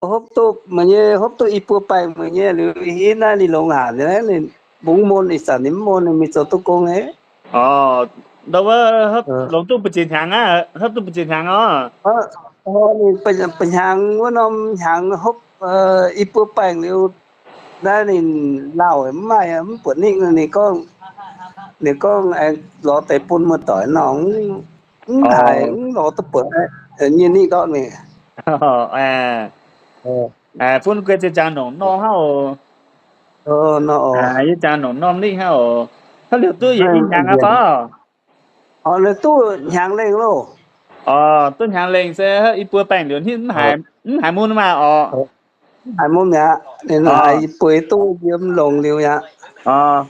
hopv duqv meih nyei, hopv duqv i buo baengc meih nyei liuz, ih naaiv ninh longx haic, ninh mbungv mun, ih zanc ninh mv mun, ninh mingh zoux duqv gong aqv. Orqc, ndau wuov longx duqv mbu'ziex hnyangx aqv, hopv duqv mbu'ziex hnyangx orqc? Ninh mbu'hnyangx wuov norm hnyangx hopv i buo baengc liuz, naaiv ninh lauh mv maaih, mv buatc ninh, ninh gorngv, ninh gorngv aengx lorz deix bun muoz-doic nor, mv haiz, mv lorz duqv buatc nyei ninh ndortv mingh. Fun guei ziouc jangx nongc norm hnangv oc. Yie jangx nongc norm ninh hnangv oc. Hnangv liuz duqv yietc i hnyangx aqv fai? Orqc, duqv hnyangx lengh loh. Orqc, duqv hnyangx lengh se i buo baengc liuz ninh mv haiz mun maah orqc? Mv haiz mun mi'aqv. Ninh haiz i buo duqv yiem longx liuz aqv.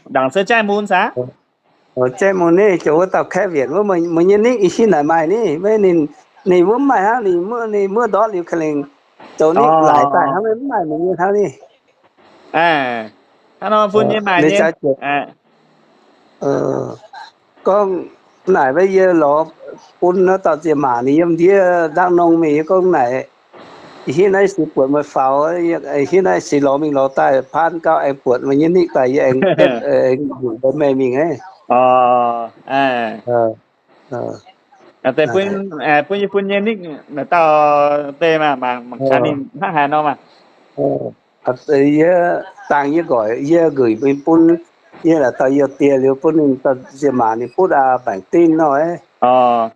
Ndaangc se jaiv mun saah? Jaiv mun ni, ziouc wuov dauh kaeqv wienc wuov, meih nyei nikv ih hiv naaic maaih ni? Maiv, ninh, ninh wuov mv maaih hnangv, ninh muoqv, ninh muoqv ndortv liuz ka'lengc zoux nikv laaix daaih hnangv, mv maaih meih nyei hnangv ni. Hnangv nor fun nyei maaih nyei. Gorngv naaic maiv, yie lorz bun naaiv dauh nziemc maac ninh yiem ndiev ndaangv nongh mingh, yie gorngv naaic, ih hiv naaiv se buatc meih faaux, ih hiv naaiv se lorz mingh lorz daaih paan gauh aengx buatc meih nyei nikv daaih, yie aengx, aengx nzunc mbuox meih mingh aqv. Deix bun, bun yie fun nyei nikv naaic dauh deix maah, mangc gaax ninh hnangv haaix nor maah. Yie dangh yie nqoic, yie nqoic mingh bun, yie naaic dauh youh diex liuz bun ninh dauh nziemc maac ninh butv aqv, baengc dinv nor aqv.